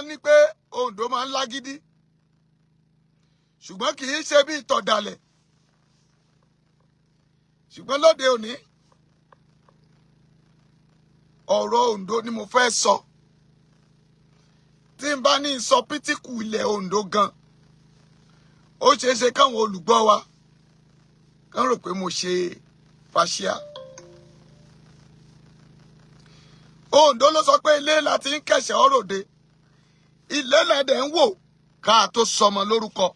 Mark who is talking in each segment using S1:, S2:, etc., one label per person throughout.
S1: ń ní pé Oǹdó máa ń lágídí, ṣùgbọ́n kì í ṣe bí ìtọ̀dàlẹ̀. Ṣùgbọ́n lóde òní, ọ̀rọ̀ Oǹdó ni mo fẹ́ sọ. Tí n bá ní sọ pítíkù ilẹ̀ Oǹdó gan, ó ṣeé ṣe káwọn olùgbọ́ wa kán rò pé mo ṣe fàṣíà. Oǹdó ló sọ pé ilé la ti ń kẹ̀ṣẹ̀ ọ̀rọ̀dé, ilé lẹ́dẹ̀ ń wò ká tó sọmọ lórúkọ.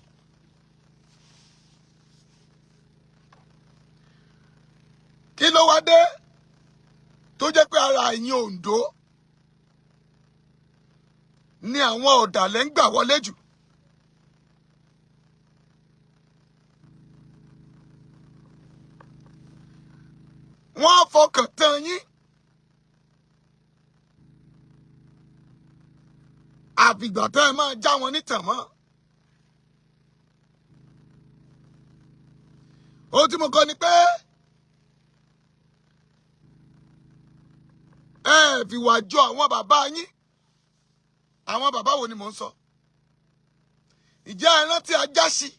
S1: Kí ló wá dé tó jẹ́ pé ara ẹ̀yin Oǹdó ni àwọn ọ̀dàlẹ̀ ń gbà wọlé jù? Wọ́n fọkàn tán yín. Àfìgbà tẹ́ ẹ máa já wọn nítàn mọ́. Ohun tí mo kọ ni pé ẹ fìwà jọ àwọn bàbá yín. Àwọn bàbá wo ni mò ń sọ? Ìjẹ́ ẹ rántí Ajáṣì?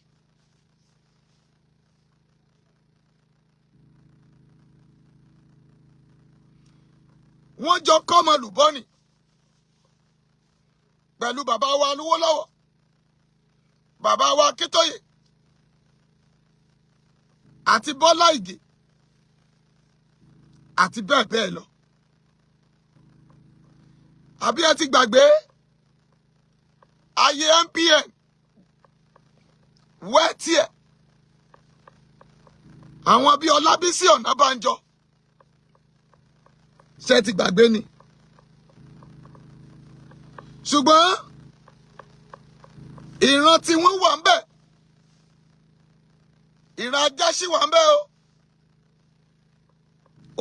S1: Wọ́n jọ kọ́mọ lùbọ́nì pẹ̀lú bàbá wa Awólọ́wọ̀, bàbá wa Akíntóyè àti Bọ́lá Ìgè àti bẹ́ẹ̀ bẹ́ẹ̀ lọ. Àbí ẹ ti gbàgbé ayé MPN wẹ́tíẹ̀, àwọn bíi Ọlábísí Ọ̀nàbànjọ, ṣé ti gbàgbé ni? Ṣùgbọ́n ìran tí wọ́n wà ń bẹ̀, ìran Ajáṣì wà ń bẹ̀ o,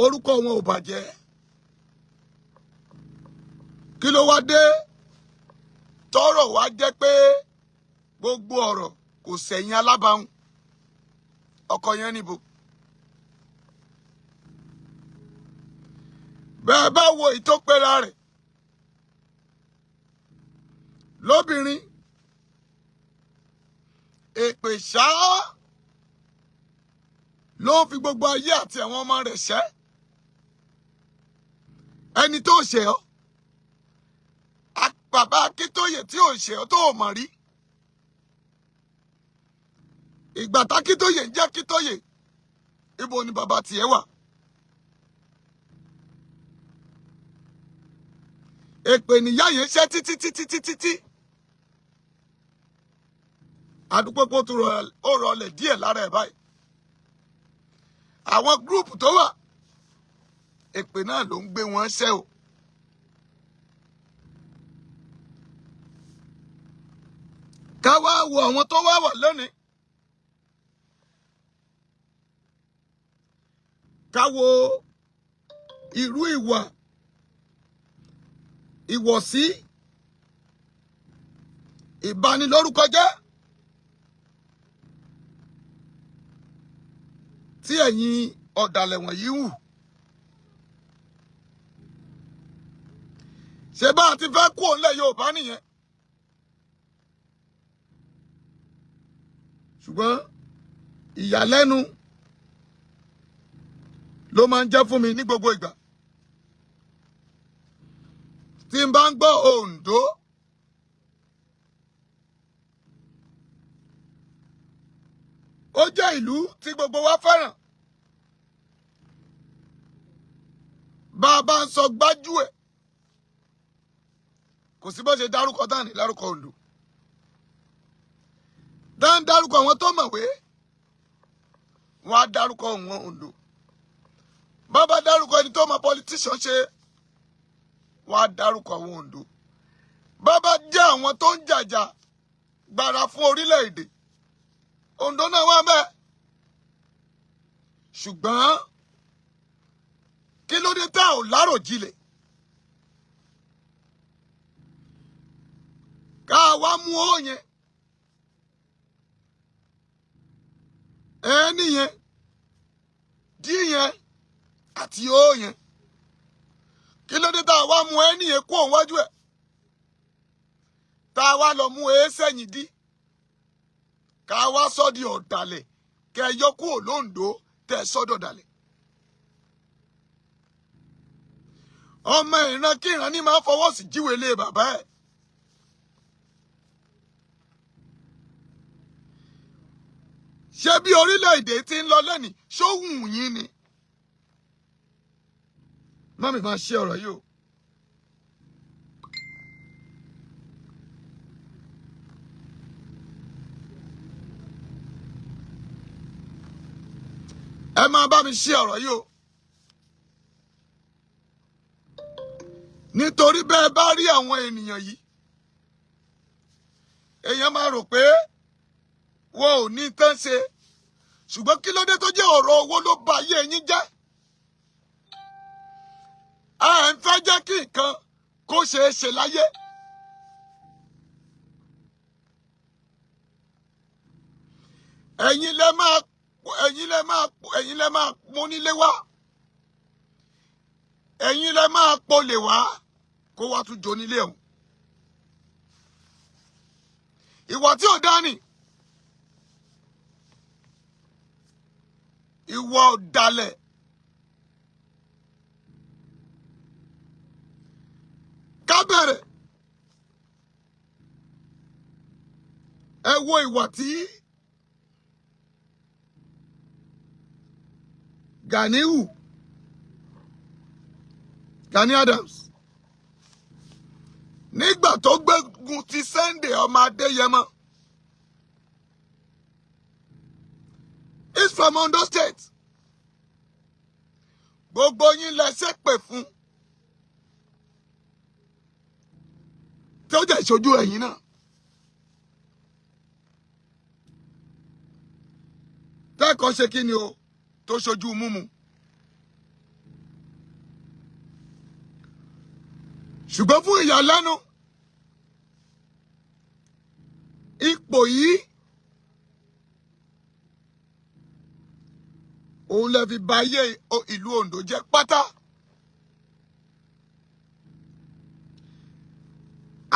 S1: orúkọ wọn ò bàjẹ́. Kí ló wá dé tọ́rọ̀ wá jẹ́ pé gbogbo ọ̀rọ̀ kò sẹ̀yìn alábàáhùn? Ọkọ yẹn níbo? Bẹ́ẹ̀ bá wo ìtópera rẹ̀ lóbìnrin, èpè ṣáá ló fi gbogbo ayé àti àwọn ọmọ rẹ̀ ṣẹ́. Ẹni tó ṣe ọ́, bàbá Akíntóyè tí ò ṣe ọ́ tó ò mọ̀ rí. Ìgbà tákíntóyè ń jẹ́ Akíntóyè, ibo ni bàbá tiẹ̀ wà? Èpè nìyá yẹn ṣẹ́ títí títí títí tí. Àdúgbò pé ó rọlẹ̀ díẹ̀ lára ẹ̀ báyìí. Àwọn gúrùpù tó wà, èpè náà ló ń gbé wọn ṣẹ́ o. Ká wá wo àwọn tó wá wà lónìí. Ká wo irú ìwà ìwọ̀sí ìbanilórúkọjẹ́ tí ẹ̀yin ọ̀dàlẹ̀ wọ̀nyí hù. Ṣé bá a ti fẹ́ kú òǹlẹ̀ Yorùbá nìyẹn? Ṣùgbọ́n ìyàlẹ́nu ló máa ń jẹ́ fún mi ní gbogbo ìgbà tí n bá ń gbọ́ Oǹdó. Ó jẹ́ ìlú tí gbogbo wa fẹ́ràn. Bá a bá ń sọ gbájúẹ̀, kò sí bó ṣe dárúkọ dání lárúkọ Oǹdó. Dá ń dárúkọ àwọn tó mọ̀wé, wọ́n á dárúkọ àwọn Oǹdó. Bá bá dárúkọ ẹni tó mọ politician ṣe, wọ́n á dárúkọ àwọn Oǹdó. Bá bá jẹ́ àwọn tó ń jàjà gbára fún orílẹ̀-èdè, Oǹdó náà wà bẹ́ẹ̀. Ṣùgbọ́n kí ló dé tá ò láròjinlẹ̀? Ká wá mú ó yẹn, ẹ nìyẹn, dí yẹn àti ó yẹn. Kí ló dé tá a wá mú ẹ nìyẹn kó òun wájú ẹ? Ká wá lọ mú sẹ́yìn dí, ká wá sọ di ọ̀dàlẹ̀, kẹ yọ kúrò lóńdó tẹ sọ́dọ̀ dàlẹ̀. Ọmọ ìran kíran ní máa fọwọ́ sí jíwèé lé bàbá ẹ̀. Ṣé bí orílẹ̀-èdè ti ń lọ lẹ́nìí ṣóhùn yín ni? Mọ́mí máa ṣe ọ̀rọ̀ yìí o. Ẹ máa bá mi ṣe ọ̀rọ̀ yìí o. Nítorí bẹ́ẹ̀ bá rí àwọn ènìyàn yìí, èèyàn máa rò pé wọn ò ní tán ṣe, ṣùgbọ́n kí ló dé tó jẹ́ ọ̀rọ̀ owó ló ba ayé yín jẹ́? À ń fẹ́ jẹ́ kí nǹkan kó ṣeé ṣe láyé. Ẹ̀yin lẹ máa ẹ̀yin lẹ máa ẹ̀yin lẹ máa mú nílé wá, ẹ̀yin lẹ máa polè wá kó wá tún jó nílé ọ̀hún. Ìwà tí ò dání, ìwà ọ̀dàlẹ̀. Ká bẹ̀rẹ̀, ẹ wo ìwà tí Ganiu Gani Adams nígbà tó gbógun ti Sunday ọmọ Adéyẹmọ, is from Ondo State. Gbogbo yín lẹ ṣépè fún, tí ó jẹ́ ìṣojú ẹ̀yin náà. Tẹ́kọ̀ọ́ ṣe kí ni o tó ṣojú múmu. Ṣùgbọ́n fún ìyàlẹ́nu, ipò yìí òun lè fi ba ayé ìlú Ondo jẹ́ pátá.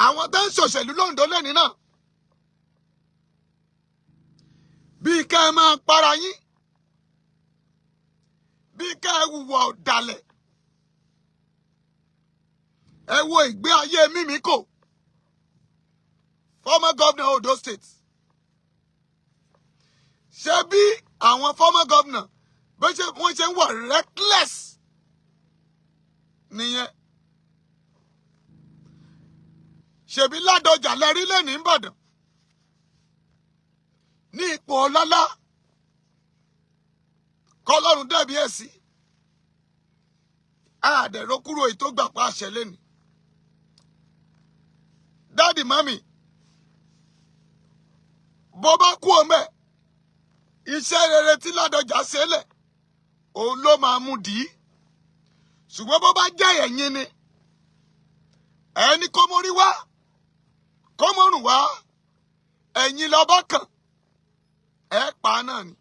S1: Àwọn tó ń ṣòṣèlú lóńdó lẹ́ni náà, bíi ká ẹ máa para yín, bíi ká ẹ hùwà ọ̀dàlẹ̀. Ẹ wo ìgbé ayé Mímíkò, former governor Ondo State. Ṣé bí àwọn former governor bó ṣe wọ́n ṣe ń wà reckless nìyẹn? Ṣèbí Ládọjà lẹ́rí lẹ́ní Ìbàdàn ní ipò ọlọ́lá, kọlọ́run dẹ̀bi ẹ̀ sí àdẹ̀rọ kúrò èyí tó gbà pa àṣẹ lẹ́nu. Daddy, mummy, bó bá kú ọmọ ẹ̀, iṣẹ́ rere tí Ládọjà ṣe lẹ̀ òun ló máa mú dì í. Ṣùgbọ́n bó bá jẹ́ ẹ̀yin ni, ẹni kó mórí wá, kó mórùn wá, ẹ̀yin lọ́bọ̀ kàn ẹ̀ pa náà ni.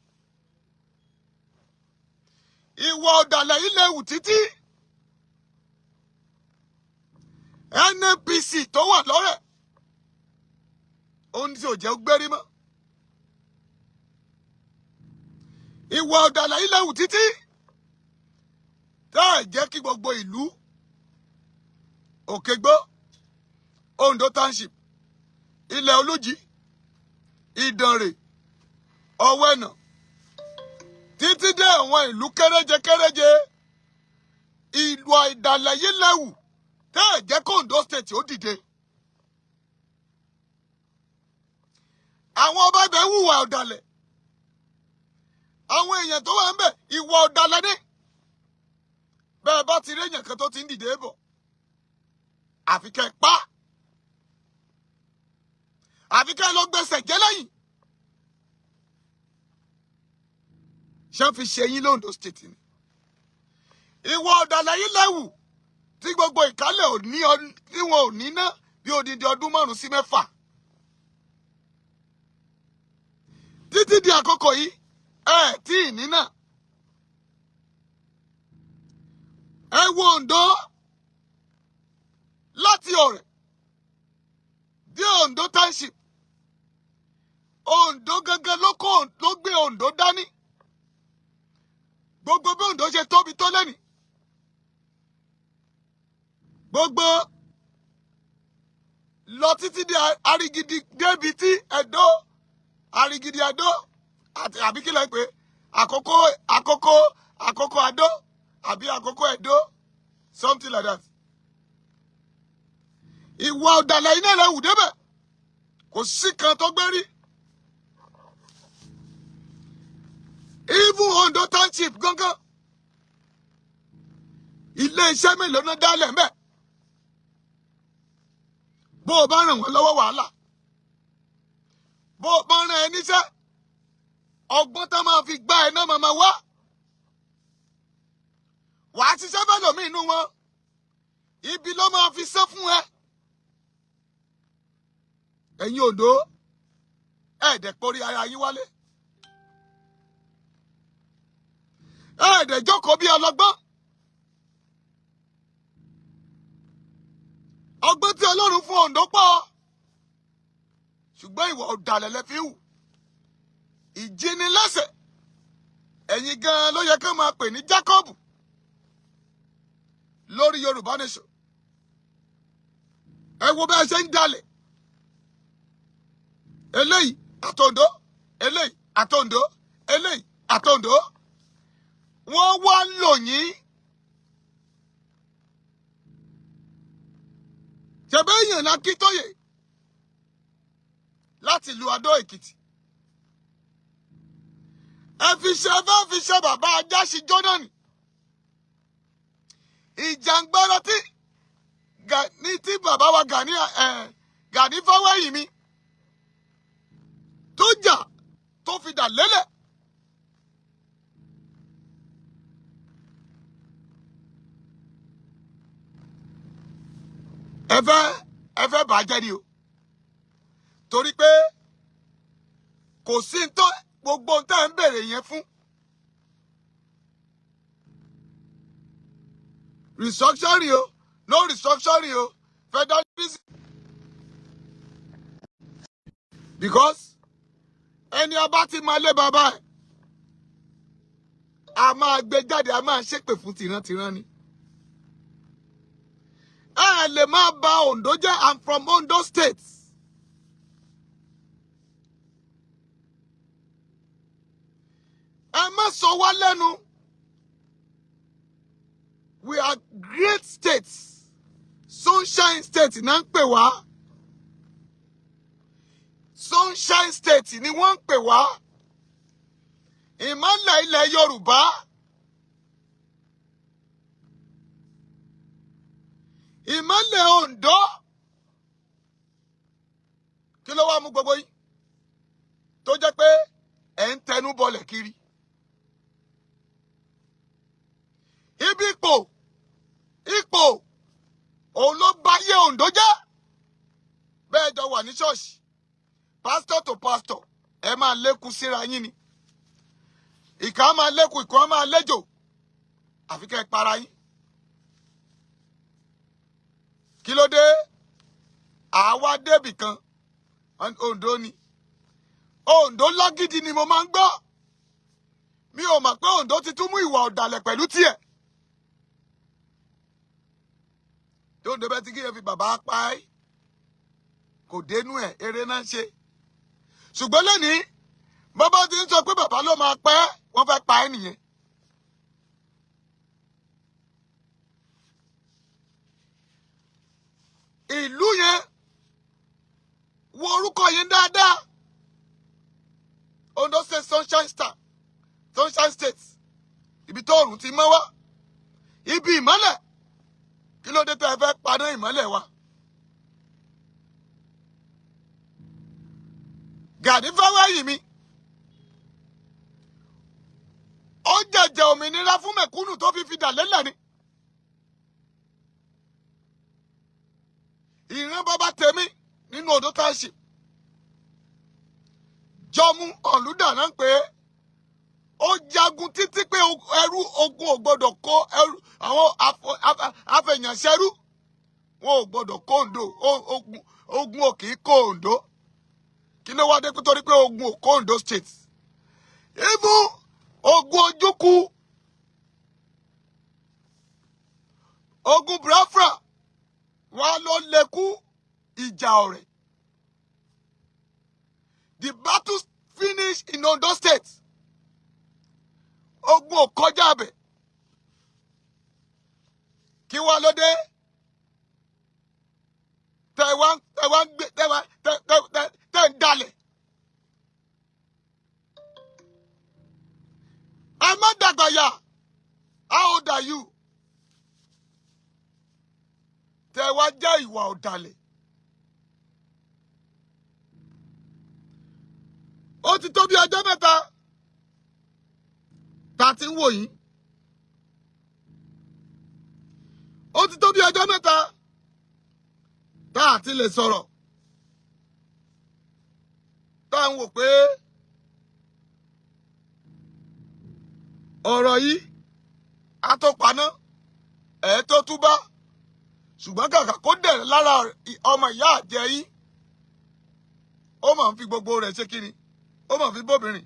S1: Ìwà ọ̀dàlẹ̀ yìí léwu títí. NNPC tó wà lọ́rẹ̀ òun tí ò jẹ́ gbérí mọ́. Ìwà ọ̀dàlẹ̀ yìí léwu títí tá ẹ̀ jẹ́ kí gbogbo ìlú Òkègbó, Ondo Township, Ilẹ̀ Olújì, Ìdànrè, Ọ̀wẹ́nà, títí dé àwọn ìlú kéréje kéréje, ìlú ìdàlẹ̀ yìí léwu tẹ́ ẹ̀ jẹ́ kó Ondo State ó dìde. Àwọn ọba ibẹ̀ hùwà ọ̀dàlẹ̀. Àwọn èèyàn tó wà ń bẹ̀ ìwà ọ̀dàlẹ̀ ní. Bẹ́ẹ̀ bá ti rí èèyàn kan tó ti ń dìde bọ̀, àfi kẹ́ ẹ pa, àfi kẹ́ ẹ lọ gbèsè jẹ́ lẹ́yìn. Ṣé fi ṣe yín lóńdó State ni? Ìwà ọ̀dàlẹ̀ yìí léwu tí gbogbo ìkálẹ̀ ò ní tí wọn ò ní ná bí odidi ọdún 5 sí 6. Títí di àkókò yìí, ẹ tí ì ní náà. Ẹ wo Oǹdó láti Ọ̀rẹ́ dé Oǹdó. Ondo Township. Ondo gangan ló kó ló gbé Ondo dání. Gbogbo bí Ondo ṣe tóbi tó lẹ́nìí, gbogbo lọ títí dé Arigidi, débi tí Ẹdó, Arigidi Ẹdó àti àbí kí lẹ pé Àkókò, Àkókò, Àkókò Adó àbí Àkókò Ẹdó, something like that. Ìwà ọ̀dàlẹ̀ iná rẹ̀ wù débẹ̀, kò sí kan tó gbé rí. Even Ondo Township gángan, ilé iṣẹ́ mélòó náà dálẹ̀ mbẹ́? Bó o bá ràn wọ́n lọ́wọ́, wàhálà. Bó o bá ràn ẹ níṣẹ́, ọgbọ́n tá máa fi gbá ẹ náà máa wá. Wàá ṣiṣẹ́ fẹ́ lòmí inú wọn, ibi ló máa fi sán fún ẹ. Ẹ̀yin Ondo, ẹ̀ẹ́dẹ̀ porí ara yín wálé, ẹ̀ẹ́dẹ̀ jókòó bí ọlọ́gbọ́n. Ọgbọ́n tí Ọlọ́run fún Ondo pọ̀, ṣùgbọ́n ìwà ọ̀dàlẹ̀ lẹ fi hù, ìjíniláṣẹ̀. Ẹ̀yin gan-an ló yẹ ká máa pè ní Jacob lórí Yorùbá Nation. Ẹ wo bẹ́ẹ̀ ṣe ń jalè. Eléyìí àtòǹdó, eléyìí àtòǹdó, eléyìí àtòǹdó, wọ́n wá lò yín. Ṣẹ̀bẹ́ èèyàn l'Akíntóyè láti ìlú Adó Èkìtì. Ẹ fi ṣe, ẹ fẹ́ fi ṣe bàbá Ajáṣi Jónánì. Ìjàngbara tí Gani, tí bàbá wa Gani ẹ Gani Fáwẹ́hìnmí tó jà tó fi dà lélẹ̀. Ẹ fẹ́ bàjẹ́ ni o, torí pé kò sí tó gbogbo ohun tẹ́ ń béèrè yẹn fún. Restructuring o, no restructuring o, federalism, because ẹni ọba ti máa lé bàbá ẹ̀, a máa gbé jáde, a máa ṣépè fún tìrantìran ni. Ẹ lè máa bà Ondo jẹ́. I'm from Ondo State. Ẹ má sọ wá lẹ́nu. We are great states. Sunshine State náà ń pè wá. Sunshine State ni wọ́n ń pè wá, ìmọ̀lẹ̀ ilẹ̀ Yorùbá. Ìmọ̀lẹ̀ Ondo. Kí ló wá mú gbogbo yín tó jẹ́ pé ẹ̀ ń tẹnu bọlẹ̀ kiri ibi ipò? Ipò òun ló bá yé Ondo jẹ́. Bẹ́ẹ̀ jọ wà ní ṣọ́ọ̀ṣì, pastor to pastor, ẹ máa lékun síra yín ni. Ìkà máa lékun, ìkà máa léjò, àfi kẹ́ ẹ para yín. Kí ló dé? Àwa débì kan, Ondo ni. Ondo lágídí ni mo máa ń gbọ́. Mi ò mọ̀ pé Ondo ti tún mú ìwà ọ̀dàlẹ̀ pẹ̀lú tiẹ̀. Tó Ondo bẹ́ẹ̀ tí kí yẹn fi bàbá pa ẹ́, kò dénú ẹ̀, eré náà ń ṣe. Ṣùgbọ́n lẹ́nìí, bàbá ti ń sọ pé bàbá ló máa pẹ́, wọ́n fẹ́ pa ẹ́ nìyẹn. Ìlú yẹn, wo orúkọ yẹn dáadáa, Ondo State, Sunshine Star, Sunshine State, ibi tó òrùn ti mọ́ wá, ibi ìmọ́lẹ̀. Kí ló dé tó ẹ fẹ́ paná ìmọ́lẹ̀ wa? Gani Fáwẹ́hìnmí, ó jẹ̀jẹ̀ òmìnira fún mẹ̀kúnnù tó fi fi dà lélẹ̀ ni. Ìran bàbá tèmi nínú Ondo Township, Jọmú Ọ̀lúdà náà ń pè é. Ó jagun títí pé ẹrú ogun ò gbọdọ̀ kó ẹrú, àwọn afẹ̀yànṣẹ́rú wọn ò gbọdọ̀ kó Ondo ogun. Ogun ò kì í kó Ondo. Kí ló wá dé pé torí pé ogun ò kó Ondo State? Even ogun Ojukwu, ogun Biafra, wọn ló lékú ìjà ọ̀rẹ́. The battle finished in Ondo State. Ogun ò kọjá abẹ. Kí wá ló dé tẹ wá tẹ wá ń gbé tẹ wá tẹ tẹ tẹ tẹ ń dalẹ̀? Ẹ má dàgbà yà. How old are you? Tẹ wá jẹ́ ìwà ọ̀dàlẹ̀. Ó ti tó bí ọjọ́ mẹ́ta tá a ti ń wò yín. Ó ti tó bí ọjọ́ mẹ́ta tá a ti lè sọ̀rọ̀, tá a ń wò pé ọ̀rọ̀ yìí á tó paná ẹ̀ tó túbá, ṣùgbọ́n kàkà kó dẹ̀rẹ̀ lára ọmọ ìyá àjẹ yìí, ó máa ń fi gbogbo rẹ̀ ṣe kíni, ó máa ń fi bóbìnrin.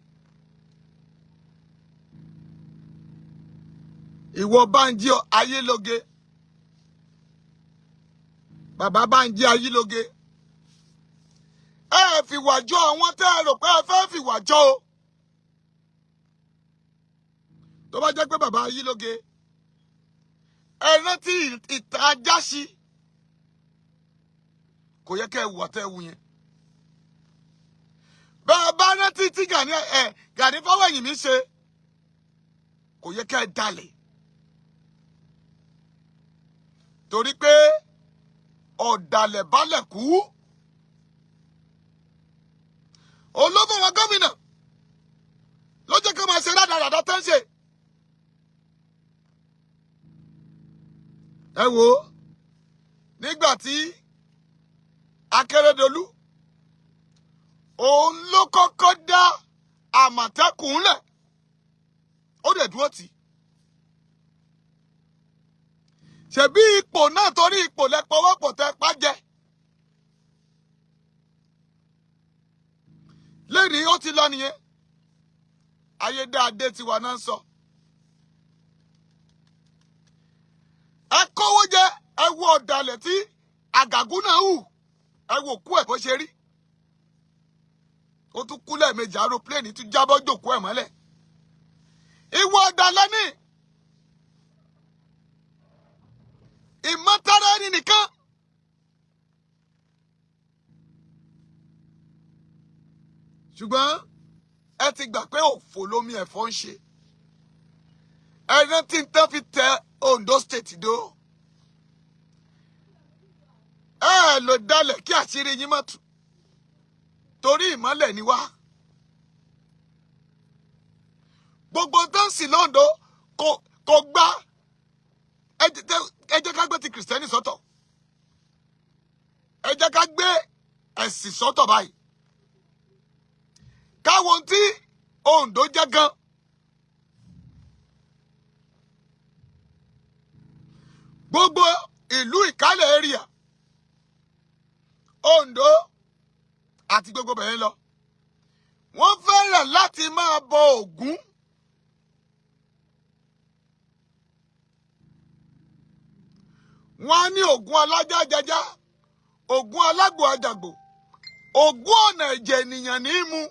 S1: Ìwọ Bánjí Ayélóge, bàbá Bánjí Ayélóge, ẹ fìwà jọ àwọn tẹ́ ẹ rò pé ẹ fẹ́ fìwà jọ o. Tó bá jẹ́ pé bàbá Ayélóge, ẹ rántí ìtàn Ajáṣi, kò yẹ kẹ́ ẹ wù àtẹ́ wù yẹn. Bẹ́ẹ̀ bá rántí tí Gani ẹ Gani Fáwẹ́hìnmí ṣe, kò yẹ kẹ́ ẹ dalẹ̀. Torí pé ọ̀dàlẹ̀ balẹ̀ kú. Olófò wọn gómìnà ló jẹ́ kí wọ́n máa ṣe rádaràdà tó ń ṣe. Ẹ wo nígbà tí Akérédolú, òun ló kọ́kọ́ dá Àmọ̀tẹ́kùn lẹ̀, ó dẹ̀ dúró tì í. Ṣebí ipò náà, torí ipò lẹ́pọ̀wọ́pọ̀ tẹ pa jẹ. Lẹ́rìí ó ti lọ nìyẹn. Ayédáadé tiwa náà ń sọ. Ẹ kówó jẹ, ẹ wo ọ̀dàlẹ̀ tí àgàgún náà hù, ẹ wo kú ẹ̀ bó ṣe rí. Ó tún kú lẹ́ẹ̀mejì, aeroplane tún jábọ́ jòkó ẹ̀ mọ́lẹ̀. Ìwọ ọ̀dàlẹ̀ ni. Ìmọ̀tara ẹni nìkan. Ṣùgbọ́n ẹ ti gbà pé òfò lómi ẹ̀fọ́ ń ṣe. Ẹ rántí tán fi tẹ Ondo State dó. Ẹ lò dalẹ̀ kí àṣírí yín má tú. Torí ìmọ́lẹ̀ ni wá. Gbogbo tó ń sìn lóńdó kò gbá. Ẹ jẹ́ ká gbé ti Kìrìsìtẹ́nì sọ́tọ̀. Ẹ jẹ́ ká gbé ẹ̀sìn sọ́tọ̀ báyìí. Káwọn tí Ondo jẹ́ gan. Gbogbo ìlú Ìkálẹ̀ area, Ondo àti gbogbo bẹ̀rẹ̀ lọ. Wọ́n fẹ́ràn láti máa bọ Ògún. Wọ́n á ní Ògún alájájajá, Ògún alágbò àjàgbò, Ògún ọ̀nà ẹ̀jẹ̀ ènìyàn ní í mu.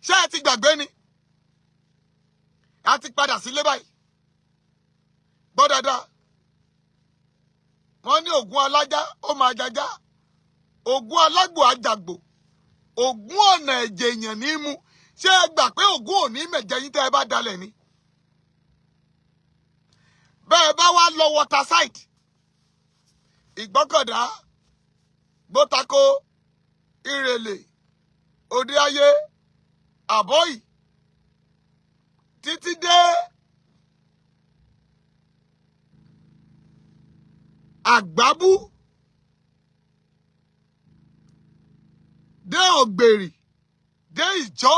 S1: Ṣé ẹ ti gbàgbé ni? A ti padà sílé báyìí. Gbọ́ dáadáa. Wọ́n ní Ògún alájá, ó máa jajá. Ògún alágbò àjàgbò, Ògún ọ̀nà ẹ̀jẹ̀ èèyàn ní í mu. Ṣé ẹ gbà pé Ògún ò ní mẹ̀jẹ̀ yín tẹ́ ẹ bá dalẹ̀ ni? Bẹ́ẹ̀ bá wá lọ waterside, Ìgbọ́kọ̀dá, Gbótakó, Ìrèlè, Òde Ayé, Àbọ́yì, títí dé Àgbábú, dé Ògbèrì, dé Ìjọ́,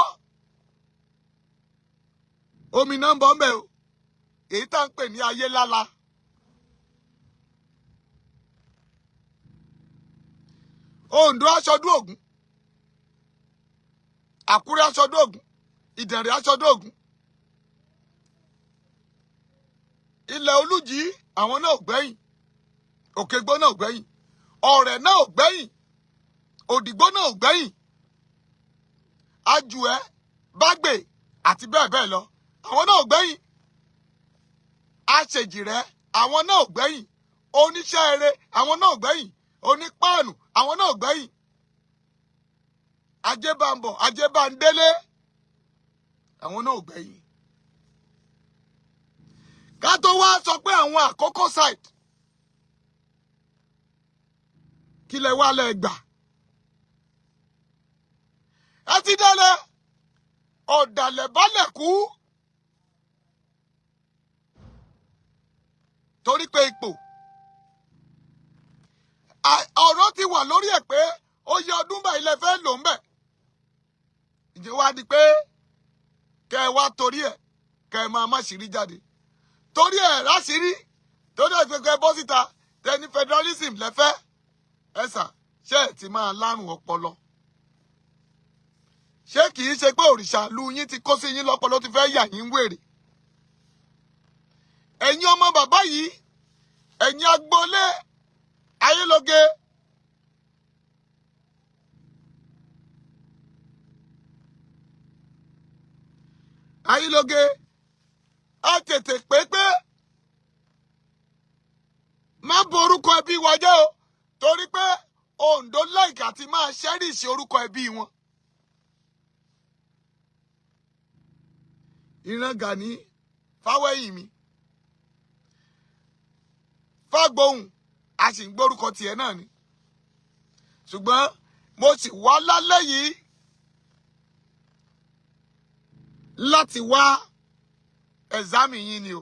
S1: omi náà ń bọ̀ ńbẹ̀ o, èyí tá ń pè ní Ayélála. Oǹdó aṣọdún Ògún, Àkúrẹ́ aṣọdún Ògún, Ìdànrè aṣọdún Ògún, Ilẹ̀ Olújì àwọn náà ò gbẹ́yìn, Òkègbó náà ò gbẹ́yìn, Ọ̀rẹ́ náà ò gbẹ́yìn, Òdìgbó náà ò gbẹ́yìn, Ajùẹ́, Bágbè àti bẹ́ẹ̀ bẹ́ẹ̀ lọ, àwọn náà ò gbẹ́yìn, Aṣèjìrẹ́ àwọn náà ò gbẹ́yìn, Oníṣẹ́ eré àwọn náà ò gbẹ́yìn, Onípáànù àwọn náà ò gbẹ́yìn, Ajébámbọ̀, Ajébándélé àwọn náà ò gbẹ́yìn. Ká tó wá sọ pé àwọn Àkókò side, kí lẹ wá lẹ gbà? Ẹ ti dálẹ̀, ọ̀dàlẹ̀ balẹ̀ kú. Torí pé ipò ọ̀rọ̀ ti wà lórí ẹ̀ pé ó yẹ ọdún báyìí lẹ fẹ́ lò ń bẹ̀. Ìjẹ́ wá di pé kẹ́ ẹ wá torí ẹ̀ kẹ́ ẹ máa má ṣìírí jáde. Torí ẹ̀ láṣìírí, torí ẹ̀ pé bọ́ síta tẹni federalism lẹ fẹ́. Ẹ sà, ṣé ẹ̀ ti máa lárùn ọpọlọ? Ṣé kìí ṣe pé òrìṣà lu yín ti kó sí yín lọ́pọlọ ti fẹ́ yà yín wèrè? Ẹ̀yin ọmọ bàbá yìí, ẹ̀yin agboolé Ayélóge, Ayélóge, ẹ tètè pé pé má borúkọ ẹbí wa jẹ́ o, torí pé Oǹdó láìka ti máa ṣẹ́rìṣì orúkọ ẹbí wọn. Ìran Gani Fáwẹ́hìnmí Fágbóhùn, a sì ń gbórúkọ tiẹ̀ náà ni. Ṣùgbọ́n mo sì wá lálẹ́ yìí láti wá ẹ̀zámì yín ni o.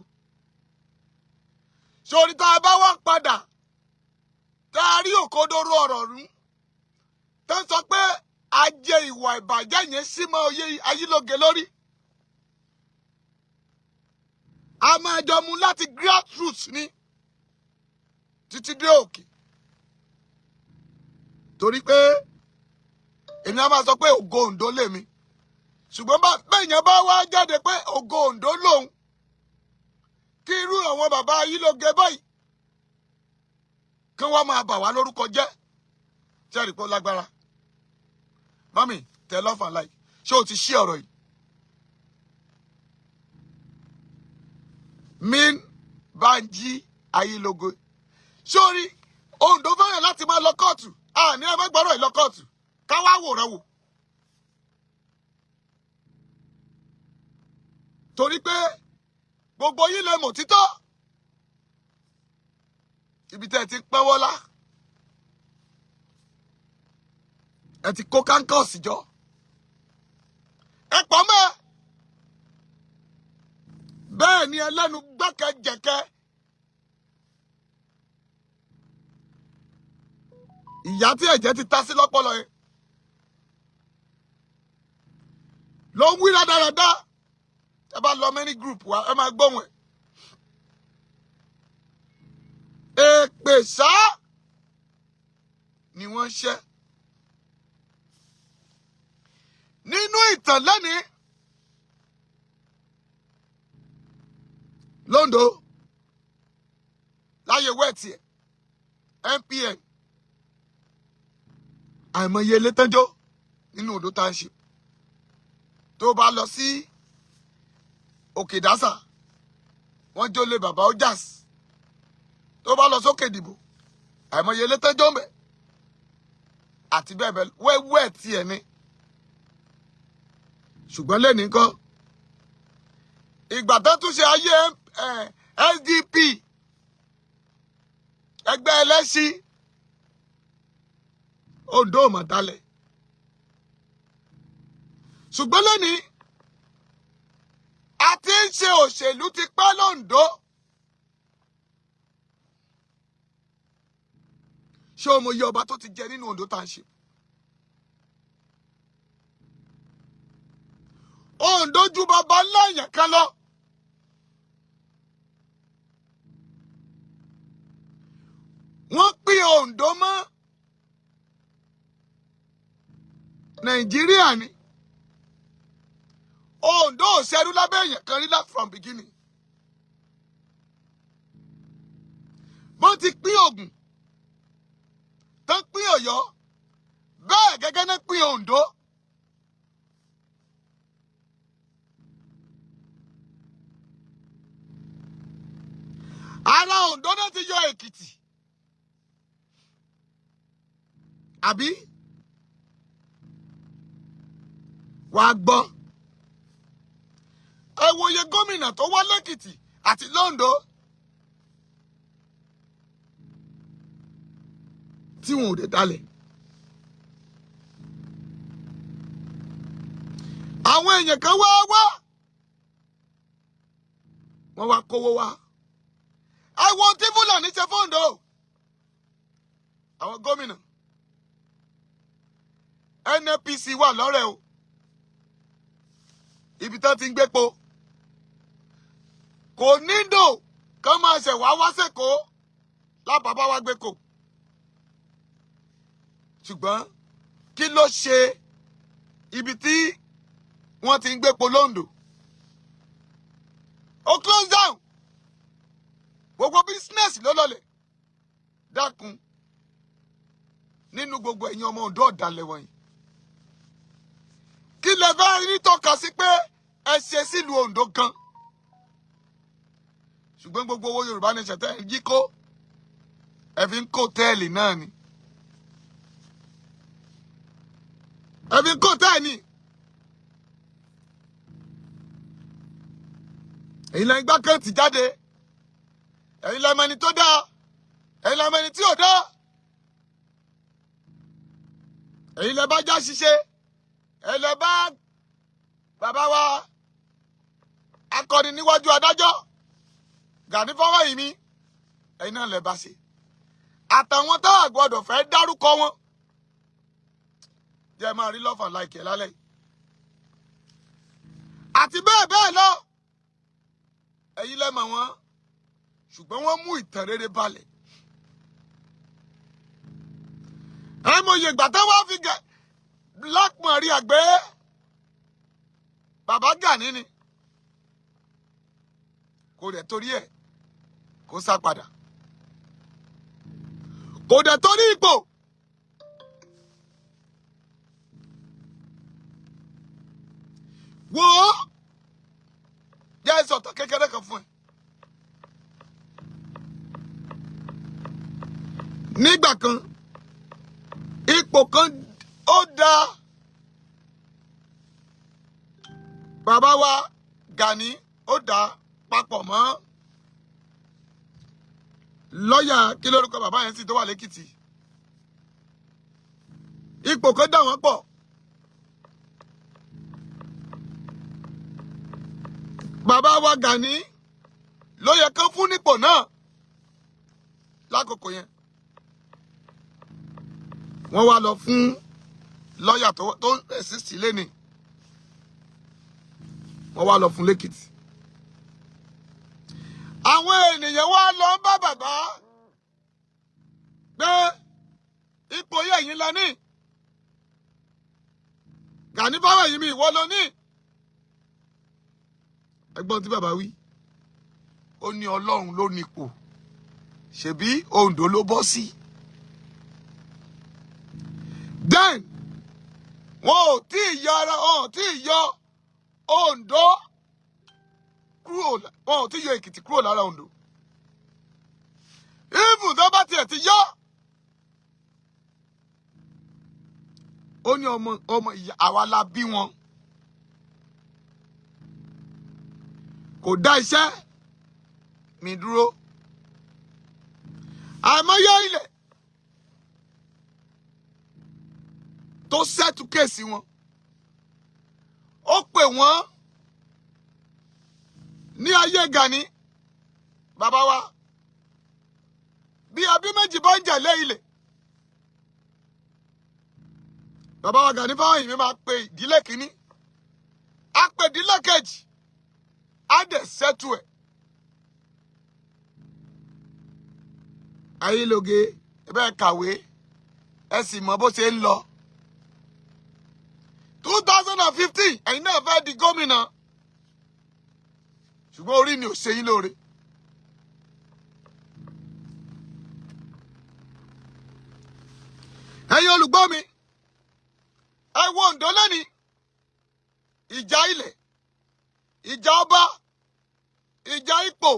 S1: Sórí tá a bá wá padà tá a rí òkodoro ọ̀rọ̀ rú tó ń sọ pé ajé ìwà ìbàjẹ́ yẹn sí mọ́ oyè Ayélóge lórí. A máa jọ mú láti grassroots ni títí dé òkè. Torí pé èmi á máa sọ pé ògo Oǹdó lèmi. Ṣùgbọ́n bẹ́ẹ̀ yẹn bá wá jáde pé ògo Oǹdó lòun, kí irú àwọn bàbá Ayélóge báyìí kí wọ́n máa bà wá lórúkọ jẹ́. Ṣé pé ó lágbára? Mami, tẹ love and like. Ṣé o ti ṣí ọ̀rọ̀ yìí? Min Banji Ayélóge. Sórí Oǹdó fẹ́ràn láti máa lọ kóòtù. Àní ẹ má gbọ́rọ̀ yìí lọ kóòtù. Ká wá wòran wò. Torí pé gbogbo yín lè mọ̀ títọ́. Ibi tẹ́ ẹ ti pẹ́ wọ́lá. Ẹ ti kó kánkọ́ọ̀sì jọ. Ẹ pọ̀ mọ́. Bẹ́ẹ̀ ni ẹlẹ́nu gbẹ́kẹ̀jẹ̀kẹ́. Ìyá tí ẹ̀jẹ̀ ti ta sí lọ́pọlọ yẹn ló ń wí rádaràda. Ẹ bá lọ many group wa, ẹ máa gbóhùn ẹ̀. Èpè ṣá ni wọ́n ń ṣẹ́. Nínú ìtàn lẹ́ni Lóńdó láyé wẹ́ẹ̀tì ẹ̀ NPN àìmọye elétánjó nínú Ondo Township. Tó bá lọ sí Òkè Dásà, wọ́n jólé bàbá Ojas. Tó bá lọ sókè Ìdìbò, àìmọye elétánjó ń bẹ àti bẹ́ẹ̀ bẹ́ẹ̀ wẹ́wẹ́ tiẹ̀ ni. Ṣùgbọ́n lẹ́ni ńkọ́, ìgbà tó tún ṣe ayé SDP ẹgbẹ́ ẹlẹ́sìn Oǹdó ò mà dalẹ̀. Ṣùgbọ́n lónìí a ti ń ṣe òṣèlú ti pẹ́ lóńdó. Ṣé o mọ iye ọba tó ti jẹ nínú Ondo Township? Oǹdó ju bàbá ńlá èèyàn kan lọ. Wọ́n pín Oǹdó mọ́ Nàìjíríà ni. Oǹdó ò ṣẹrú lábẹ́ èèyàn kan rí láti from beginning. Bó ti pín Ògùn tán, pín Ọ̀yọ́, bẹ́ẹ̀ gẹ́gẹ́ náà pín Oǹdó. Ara Oǹdó náà ti yọ Èkìtì, àbí? Wàá gbọ́, ẹ wòye gómìnà tó wá lẹ́kìtì àti lóńdó tí wọn ò dé dalẹ̀. Àwọn èèyàn kan wá wá, wọ́n wá kówó wá. Ẹ wo tí Fúlàní ṣe fóńdó, àwọn gómìnà NNPC wà lọ́rẹ̀ o, ibi tán ti ń gbépo kò nílò kán máa ṣẹ̀ wá wá sẹ́kọ̀ọ́ lábàbá wa gbé kò. Ṣùgbọ́n kí ló ṣe ibi tí wọ́n ti ń gbépo lóńdó? Ó close down, gbogbo business ló lọlẹ̀. Dákun, nínú gbogbo ẹ̀yin ọmọ Oǹdó ọ̀dàlẹ̀ wọ̀nyí, kí lẹ fẹ́ rí tọ́ka sí pé ẹ ṣe sílùú Oǹdó gan? Ṣùgbọ́n gbogbo owó Yorùbá ní ṣẹ̀tẹ́ ẹ̀ yí kó, ẹ fi ń kó tẹ́ẹ̀lì náà ni, ẹ fi ń kó tẹ́ẹ̀lì. Ẹ̀yin lẹ́yìn gbá kẹ́ǹtì jáde, ẹ̀yin lẹ́mọ ẹni tó dáa, ẹ̀yin lẹ́mọ ẹni tí ò dáa, ẹ̀yin lẹ́ bá já ṣiṣẹ́, ẹ̀yin lẹ́ bá bàbá wa akọni níwájú adájọ́ Gani Fáwẹ́hìnmí, ẹ̀yin náà lẹ́ bá ṣe. Àtàwọn tá a gbọ́dọ̀ fẹ́ dárúkọ wọn jẹ́ máa rí lọ́fà láìkẹ́ lálẹ́ àti bẹ́ẹ̀ bẹ́ẹ̀ lọ. Ẹ̀yin lẹ́ mọ̀ wọ́n, ṣùgbọ́n wọ́n mú ìtàn rere balẹ̀. Ẹ mọ iye ìgbà tó wá fi gẹ Black Maria gbé bàbá Gani ni, kò dẹ̀ torí ẹ̀ kó sá padà, kò dẹ̀ torí ipò. Wò ó, jẹ́ ìsọ̀tàn kékeré kan fún ẹ. Nígbà kan, ipò kan ó da bàbá wa Gani, ó da papọ̀ mọ́ lọ́ọ̀yà, kí lórúkọ bàbá yẹn sì tó wà lẹ́kìtì. Ipò kan dà wọ́n pọ̀. Bàbá wa Gani ló yẹ kán fún nípò náà lákòókò yẹn. Wọ́n wá lọ fún lọ́ọ̀yà tó ń ẹ̀sìsì lẹ́nìí, wọ́n wá lọ fún lẹ́kìtì. Àwọn ènìyàn wá lọ ń bá bàbá pé ipò yẹn yín lọ ní Gani Fáwẹ́hìnmí, ìwọ lọ ní. Ẹ̀gbọ́n tí bàbá wí, ó ní Ọlọ́run ló nípò, ṣebí Oǹdó ló bọ́ sí. Then wọn ò tí ì yọ ara wọn ò tí ì yọ Oǹdó kúrò, wọn ò tí ì yọ Èkìtì kúrò lára Oǹdó. Even tó bá tiẹ̀ ti yọ, ó ní ọmọ ọmọ ìyá àwa la bí wọn. Kò dá iṣẹ́ mi dúró. Àìmọye ilẹ̀ tó sẹ́tù kéèsì wọn, ó pè wọ́n ní ayé Gani bàbá wa. Bí abí méjì bá ń jà lé ilẹ̀, bàbá wa Gani Fáwẹ́hìnmí máa pe ìdílé kínní, á pe ìdílé kejì, á dẹ̀ sẹ́tù ẹ̀. Ayéloge, ẹ bẹ́ẹ̀ kàwé, ẹ sì mọ bó ṣe ń lọ. 2015 ẹ̀yin náà fẹ́ di gómìnà, ṣùgbọ́n orí ni ò ṣe yín lóore. Ẹ̀yin olùgbọ́ mi, ẹ wo Oǹdó lónìí, ìjà ilẹ̀, ìjà ọba, ìjà ipò,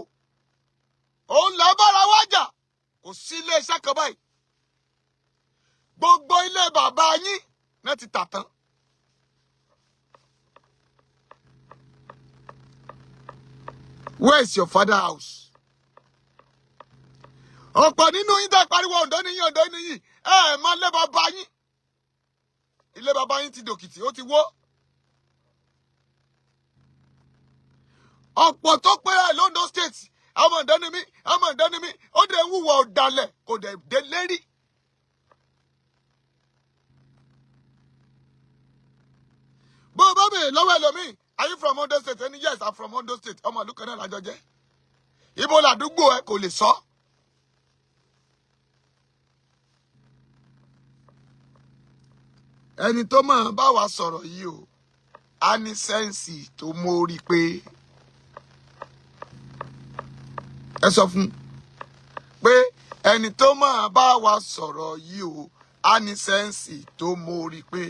S1: òun là bára wájà. Kò sí iléeṣẹ́ kan báyìí, gbogbo ilé bàbá yín náà ti tà tán. Where is your father house? Ọ̀pọ̀ nínú yín tẹ́ pariwo Oǹdó níyìn, Oǹdó níyìn, ẹ mọ ilé bàbá yín. Ilé bàbá yín ti dòkìtì, ó ti wó. Ọ̀pọ̀ tó pera ẹ̀ l'Ondo State, ọmọ Oǹdó ni mí, ọmọ Oǹdó ni mí, ó dẹ̀ ń wúwo ọ̀dàlẹ̀, kò dẹ̀ dé lérí. Bó o bá bèèrè lọ́wọ́ ẹlòmíì, are you from Ondo State? Ẹni yes, I'm from Ondo State. Ọmọ ìlú kan náà lájọ jẹ́. Ibo làdúgbò ẹ kò lè sọ. Ẹni tó máa bá wa sọ̀rọ̀ yìí o, a ní sense tó mórí pé ẹ sọ fún pé ẹni tó máa bá wa sọ̀rọ̀ yìí o, a ní sense tó mórí pé.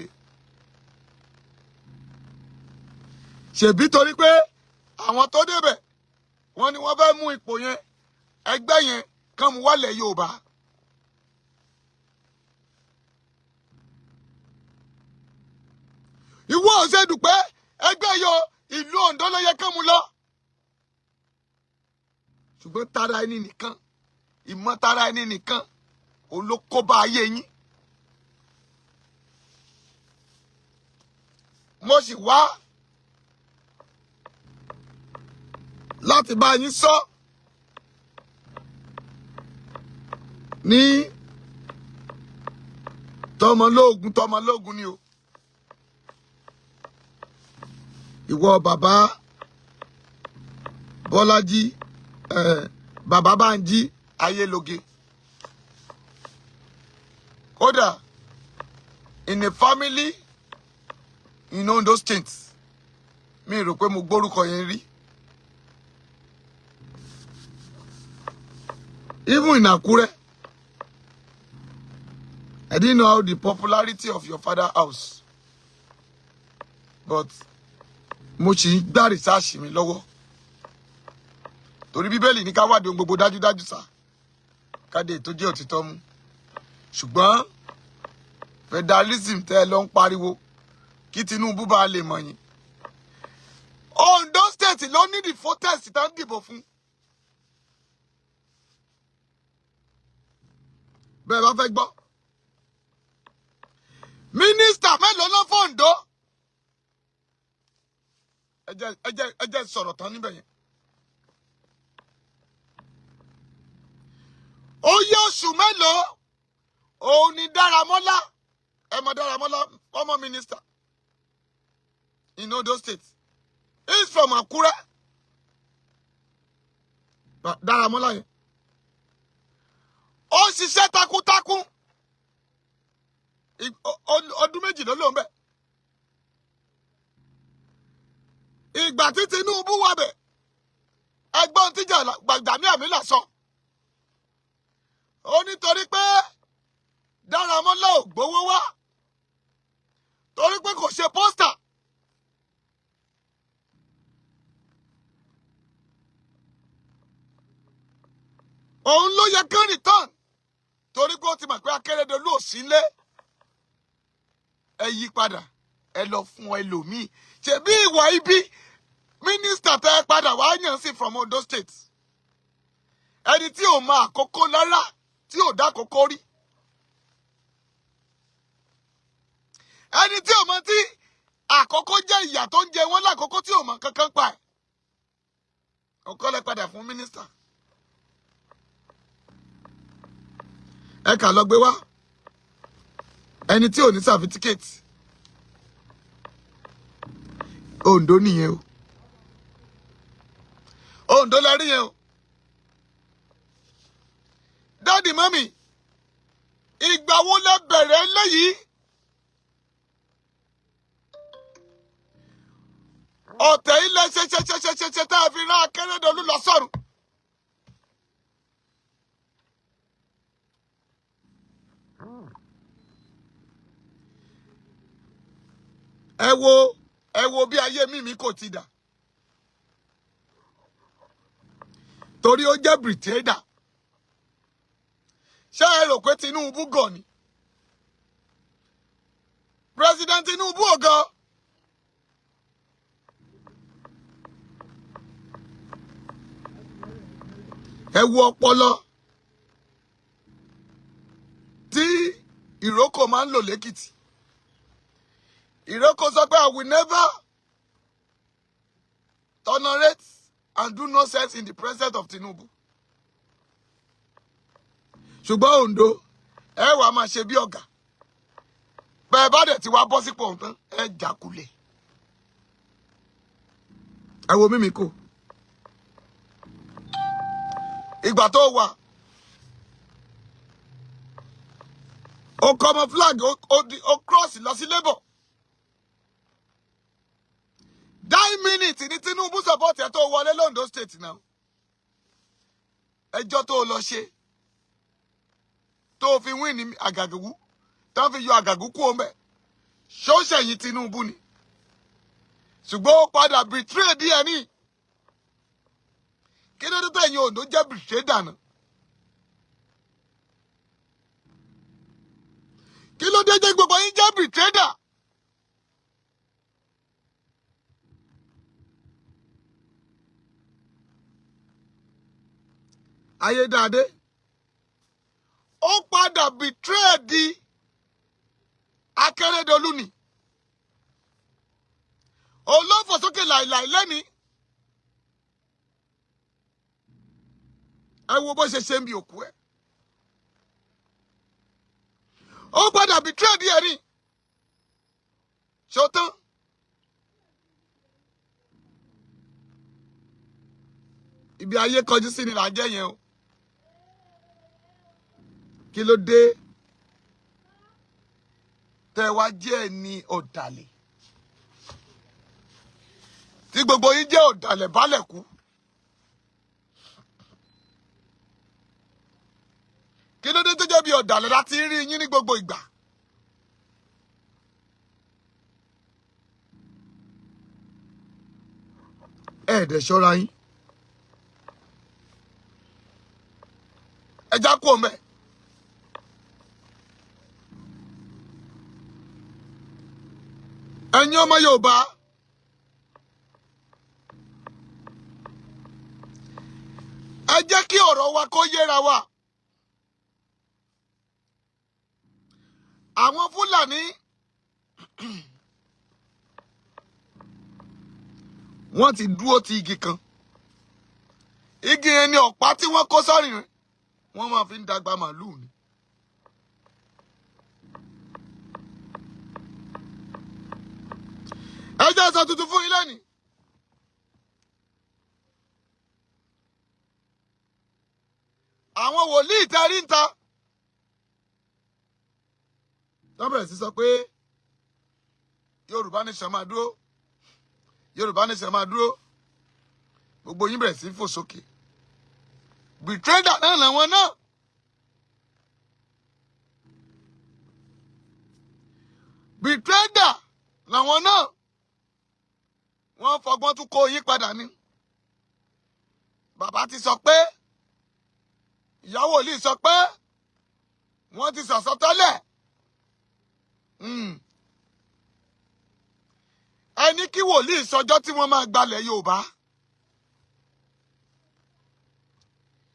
S1: Ṣèbí torí pé àwọn tó débẹ̀ wọ́n ní wọ́n fẹ́ mú ipò yẹn, ẹgbẹ́ yẹn kàn mú wálẹ̀ Yorùbá. Ìwọ ò ṣe dùpẹ́ ẹgbẹ́ yọ ìlú Oǹdó ló yẹ kàn mú lọ. Ṣùgbọ́n tara ẹni nìkan, ìmọ̀ tara ẹni nìkan, òun ló kó bá ayé yín. Mo sì wá láti bá yín sọ ní tọmọlóògùn, tọmọlóògùn ni o. Ìwọ bàbá Bọ́lájí, bàbá Bánjí Ayéloge. Kódà in a family in Ondo State, mi rò pé mo gbórúkọ yẹn rí. Even in Akure, I didn't know how the popularity of your father house, but mo sì ń gbá research mi lọ́wọ́. Torí Bíbélì ní ká wádìí ohun gbogbo dájúdájú sá, káde tó jẹ́ òtítọ́ mú. Ṣùgbọ́n federalism tẹ́ ẹ lọ ń pariwo kí Tinubu bá lè mọ̀ yín. Ondo State ló ní the protest tá ń dìbò fún. Bẹ́ẹ̀ bá fẹ́ gbọ́, mínísítà mélòó ló fún Oǹdó? Ẹ jẹ́ sọ̀rọ̀ tán níbẹ̀ yẹn. Ó yẹ oṣù mélòó òun ni Dáramọ́lá, ẹ mọ̀ Dáramọ́lá, former minister in Ondo State, he is from Akure. Dáramọ́lá yẹn, ó ṣiṣẹ́ takuntakun, ọdún 2 ló lò ń bẹ̀. Ìgbà tí Tinubu wà bẹ̀, ẹgbọ́n tíjà Gbajabiamila sọ, ó nítorí pé Dáramọ́lá ò gbowó wá, torí pé kò ṣe poster. Òun ló yẹ kán return, torí pé ó ti mọ̀ pé Akérédolú ò sí lé. Ẹ yí padà, ẹ lọ fún ẹlòmíì. Ṣebí ìwà ibi mínísítà tẹ ẹ padà wá yàn sí from Ondo State, ẹni tí ò mọ àkókò lára, tí ò dá àkókò rí, ẹni tí ò mọ tí àkókò jẹ́ ìyà tó ń jẹ wọ́n lákòókò, tí ò mọ kankan pa ẹ̀, ọkọ lẹ padà fún mínísítà. Ẹ kà lọ gbé wá ẹni tí ò ní certificate. Ondo nìyẹn o, Ondo la rí yẹn o. Daddy, mummy, ìgbà wo lẹ bẹ̀rẹ̀ léyìí? Ọ̀tẹ̀ ilẹ̀ ṣe ṣe ṣe ṣe ṣe ṣe tá a fi rán Akérédolú lọ sọ́run. Ẹ wo bí ayé mímí kò ti dà, torí ó jẹ́ betrayer. Ṣé ẹ rò pé Tinubu gọ̀ ni? President Tinubu ò gọ̀. Ẹ wo ọpọlọ tí ìrókò máa ń lò lẹ́kìtì. Ìrókò sọ pé, "I will never tolerate and do nonsense in the presence of Tinubu." Ṣùgbọ́n Ondo, ẹ wàá máa ṣe bí ọ̀gá bẹ́ẹ̀ bá dẹ̀ ti wá bọ́ sípò ọ̀hún tán, ẹ jákulẹ̀. Ẹ wo mímí kò ìgbà tó wà, ó kọ́mọ flag, ó cross lọ sí Labour. 9 minutes ní Tinubu support ẹ tó wọlé l'Ondo State náà. Ẹjọ́ tó lọ ṣe tó fi win ní Àgàgù, tó fi yọ Àgàgù kú ọmọ ẹ, ṣóṣẹ̀yìn Tinubu ni? Ṣùgbọ́n ó padà betray díẹ̀ ní. Kí ló dé tẹ̀yìn Ondo jẹ́ betray dànù? Kí ló dé jẹ́ gbogbo yín jẹ́ betrayer? Ayédáadé, ó padà betray di Akérédolú ni. Olófòsókè làìlàì lẹ́ni. Ẹ wo bó ṣe ṣe ń bi òkú ẹ. Ó padà betray díẹ̀ ní ṣótán. Ibi ayé kọjú sí ni là ń jẹ́ yẹn o. Kí ló dé tẹ́ wá jẹ́ ẹni ọ̀dàlẹ̀, tí gbogbo yín jẹ́ ọ̀dàlẹ̀ balẹ̀ kú? Kí ló dé tó jẹ́ bí ọ̀dàlẹ̀ láti rí yín ní gbogbo ìgbà? Ẹ dẹ̀ ṣọ́ra yín. Ẹ já kú ọmọ ẹ. Ẹ̀yin ọmọ Yorùbá, ẹ jẹ́ kí ọ̀rọ̀ wa kó yéra wa. Àwọn Fúlàní, wọ́n ti dúró ti igi kan. Igi yẹn ni ọ̀pá tí wọ́n kó sọ́rìn rẹ̀, wọ́n máa fi ń dàgbà màlúù ni. Ẹ jẹ́ sọ tuntun fún yín lẹ́nìí. Àwọn wòlíì tẹ́rí ń ta tó bẹ̀rẹ̀ sí sọ pé Yorùbá nation máa dúró, Yorùbá nation máa dúró, gbogbo yín bẹ̀rẹ̀ sí fò sókè. Betrayer náà làwọn náà. Betrayer làwọn náà. Wọ́n fọgbọ́n tún kó yín padà ní. Bàbá ti sọ pé, ìyàwó wòlíì sọ pé, wọ́n ti sọ̀sọ́ tẹ́lẹ̀. Ẹni kí wòlíì sọjọ́ tí wọ́n máa gbalẹ̀ Yorùbá.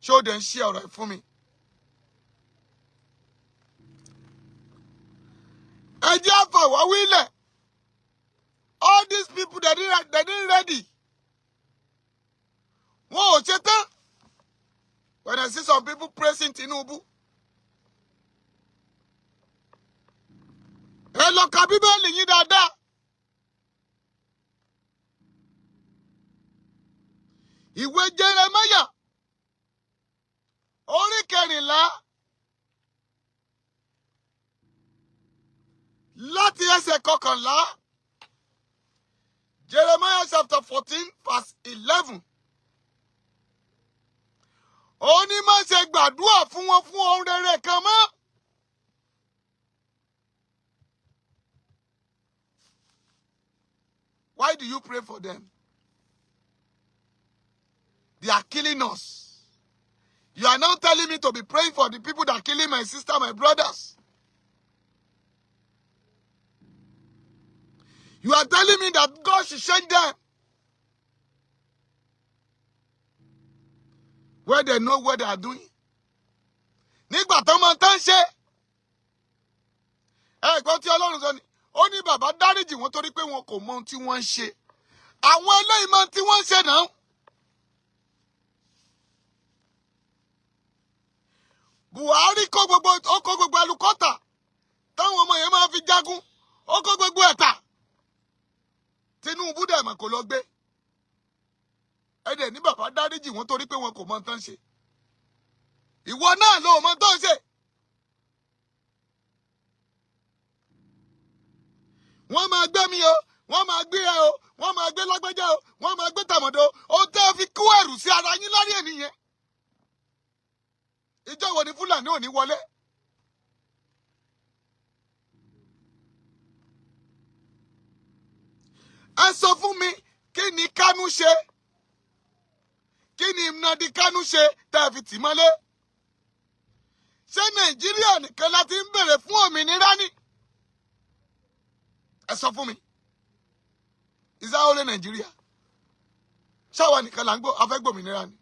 S1: Ṣé ó dẹ̀ ń ṣe ọ̀rọ̀ ẹ̀ fún mi? Ẹ jẹ́ àfàwáwílẹ̀. All these people, they didn't ready. Wọn ò ṣe tán. When I see some people praising Tinubu, ẹ lọ ka Bíbélì yín dáadáa. Ìwé Jeremáyà orí 14 láti ẹsẹ̀ 11. Jeremiah chapter 14 verse 11. Ó ní má ṣe gbàdúrà fún wọn fún ohun rere kan mọ́. Why do you pray for them? They are killing us. You are now telling me to be praying for the people that are killing my sister, my brothers. You are telling me that God should change them. Where they know what they are doing. Nígbà tó máa tán ṣe. Ẹ gbọ́ tí Ọlọ́run sọ ni, ó ní bàbá dáríjì wọ́n torí pé wọn kò mọ ohun tí wọ́n ń ṣe. Àwọn eléyìí mọ ohun tí wọ́n ń ṣe náà. Buhari kó gbogbo, ó kó gbogbo helicopter táwọn ọmọ yẹn máa fi jagun, ó kó gbogbo ẹ̀ tà. Tinubu dẹ̀ mọ̀ kó lọ gbé. Ẹ dẹ̀ ní bàbá dáríjì wọ́n torí pé wọn kò mọ ohun tán ṣe. Ìwọ náà ló mọ ohun tó ń ṣe. Wọ́n máa gbé mi o, wọ́n máa gbé ẹ o, wọ́n máa gbé lágbájá o, wọ́n máa gbé tàmọ̀dò o. Ohun tẹ́ ẹ fi kó ẹrù sí ara yín lórí ènìyàn. Ìjọ wo ni Fúlàní ò ní wọlé? Ẹ sọ fún mi, kí ni Kánú ṣe? Kí ni Nnamdi Kánú ṣe tẹ́ ẹ fi tì mọ́lé? Ṣé Nàìjíríà nìkan la ti ń bèrè fún òmìnira ni? Ẹ sọ fún mi. Is that only Nigeria? Ṣáwa nìkan là ń gbọ́ afẹ́ gbòmìnira ni?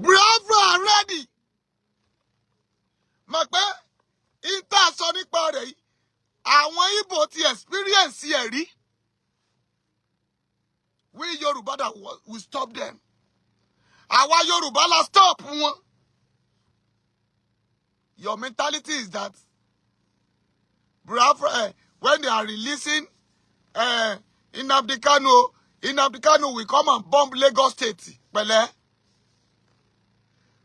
S1: Biafra ready. Mọ̀ pé ìta sọ nípa rẹ̀ yìí, àwọn Igbo ti experience ẹ̀ rí. We Yorùbá that we stop them. Àwa Yorùbá la stop wọn. Your mentality is that Biafra, when they are releasing Nnamdi Kanu, Nnamdi Kanu will come and bomb Lagos State. Pẹ̀lẹ́.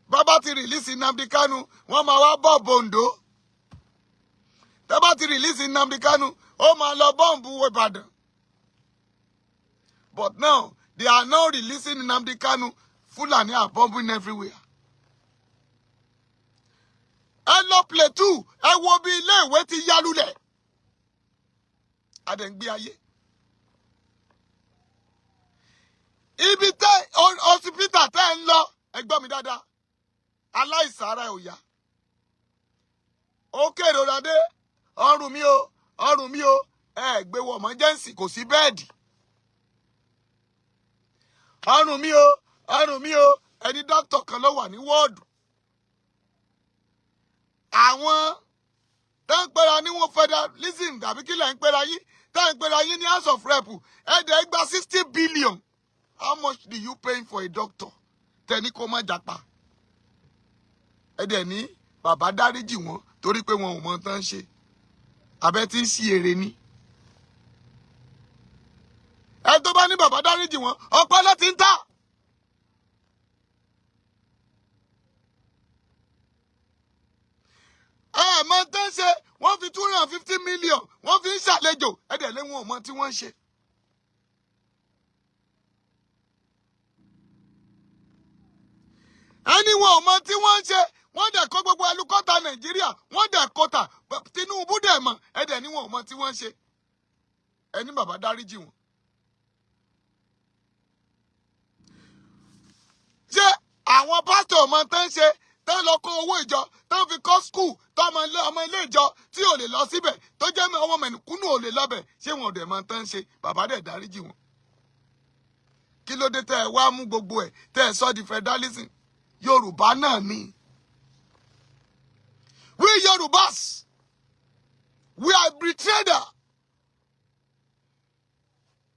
S1: Bàbá ti release Nnamdi Kanu, wọ́n máa wá bomb Ondo. Bàbá ti release Nnamdi Kanu, ó máa lọ bomb Ìbàdàn. But now, they are now releasing Nnamdi Kanu. Fulani are bombing everywhere. Ẹ lọ Plateau, ẹ wo bí ilé ìwé ti yálulẹ̀. Adẹ̀ ń gbé ayé. Ibi tẹ́ hospital tẹ́ ń lọ, ẹ gbọ́ mi dáadáa. Aláìsàn ara ẹ̀ ò yá. Ó kérora dé, ọrùn mi o, ọrùn mi o, ẹ gbé wọ emergency, kò sí bed. Ọrùn mi o, ọrùn mi o, ẹni dókítà kan ló wà ní ward. Àwọn tó ń pera ní wọn federalism tàbí kí lẹ̀ ń pera yín, tó ń pera yín ní House of Rep, ẹ̀ẹ́dẹ̀ gba 60 billion. How much do you pay for a doctor? Tẹni kó má japa. Ẹ̀dẹ̀ ní bàbá dáríjì wọ́n torí pé wọn ò mọ tán ṣe. Abẹ́ tí ń ṣí èrè ni. Ẹ tó bá ní bàbá dáríjì wọ́n, ọpọlọ ti ń tà. Ẹ mọ tán ṣe, wọ́n fi 250 million, wọ́n fi ń ṣàlejò, ẹ̀dẹ̀ lé wọn ò mọ tí wọ́n ń ṣe. Ẹni wọn ò mọ tí wọ́n ń ṣe, wọ́n dẹ̀ kó gbogbo helicopter Nàìjíríà, wọ́n dẹ̀ kó tà. Tinubu dẹ̀ mọ̀, ẹ̀dẹ̀ ni wọn ò mọ tí wọ́n ń ṣe. Ẹni bàbá dáríjì wọn. Ṣé àwọn pásítọ̀ ọmọ tán ń ṣe tán lọ kó owó ìjọ tán fi kọ́ school tọmọ ilé ọmọ ilé ìjọ tí ò lè lọ síbẹ̀, tó jẹ́ ọmọ mẹ̀kúnnù ò lè lọ́bẹ̀? Ṣé wọn ò dẹ̀ mọ tán ń ṣe? Bàbá dẹ̀ dáríjì wọn. Kí ló dé tẹ́ ẹ wá mú gbogbo ẹ̀ tẹ́ ẹ sọ di federalism? Yorùbá náà ni. We Yorùbás, we are betrayer.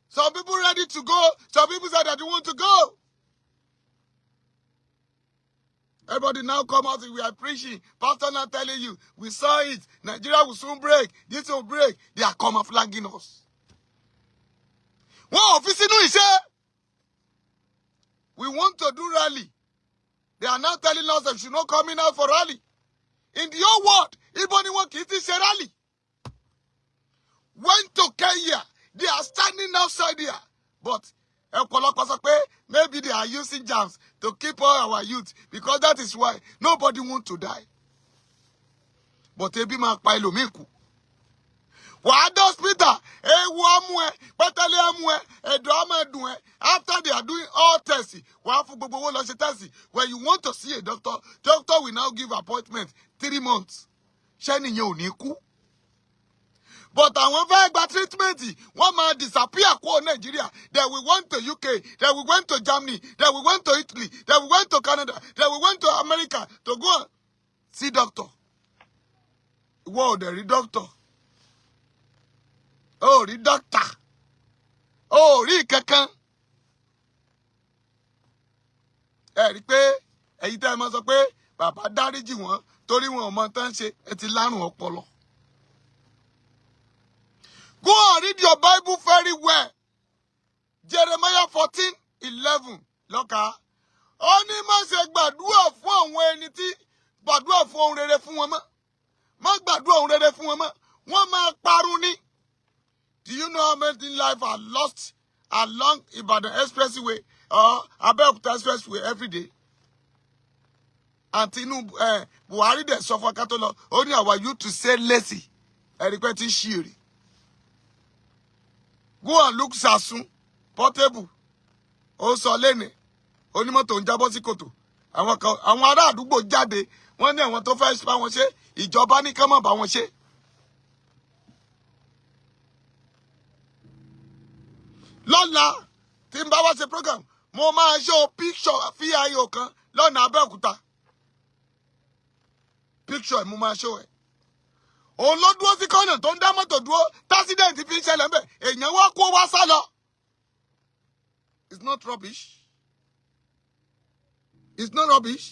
S1: Some people ready to go, some people say that they want to go. Everybody now come out and we are preaching. Pastor now telling you, we saw it. Nigeria will soon break. This will break. They are camouflaging us. Wọ́n ò fi sínú iṣẹ́. We want to do rally. They are now telling us that we should not come in out for rally. In the whole world, ibo ni wọn kì í ti ṣe rally? went to Kenya. They are standing outside here. But ọ̀pọ̀lọpọ̀ sọ pé maybe they are using jams to keep all our youth, because that is why nobody want to die. But ebi máa pa ẹlòmíì kú. Wàá dé hospital, ewu ọmú ẹ, pẹ́tẹ́lẹ́ ọmú ẹ, ẹ̀dọ̀ ọmọ ẹ̀dùn ẹ. After they are doing all tests, wàá fún gbogbo owó lọ ṣe test. When you want to see a doctor, doctor will now give appointment 3 months. Ṣé nìyẹn ò ní kú? But àwọn fẹ́ gba treatment, wọ́n máa disappear kúrò Nàìjíríà. Then we went to UK, then we went to Germany, then we went to Italy, then we went to Canada, then we went to America to go and see doctor. Ìwọ ò dẹ̀ rí doctor, ó rí doctor, ó rí kankan. Ẹ rí pé ẹ̀yin tẹ́ ẹ máa sọ pé bàbá dáríjì wọ́n torí wọn ò mọ tán ṣe, ẹ ti lárùn ọpọlọ. Go and read your Bible very well. Jeremiah 14:11 lọ́ka. Ó ní má ṣe gbàdúrà fún àwọn ẹni tí gbàdúrà fún ohun rere fún wọn mọ́. Má gbàdúrà ohun rere fún wọn mọ́. Wọ́n máa parun ní. Do you know how many lives are lost along Ibadan Expressway or Abeokuta Expressway every day? And Tinubu, Buhari dẹ̀ sọ fún akátó lọ, ó ní our youth to say lazy. Ẹ̀rí pé tí ń ṣí èrè. Go and look Sasun, Portable. Ó sọ lẹ́nìí, onímọ́tò ń jábọ́ sí kòtò. Àwọn kan, àwọn ará àdúgbò jáde, wọ́n ní àwọn tó fẹ́ bá wọn ṣe, ìjọba ní kán má bá wọn ṣe. Lọ́la tí n bá wá ṣe program, mo máa show picture VIO kan lọ́nà Abẹ́òkúta. Picture ẹ̀ mo máa show ẹ̀. Òun ló dúró sí kọ́nà tó ń dá mọ́tò dúró tí accident fi ń ṣẹlẹ̀ ńbẹ̀, èèyàn wá kó wá sá lọ. It's not rubbish. It's not rubbish.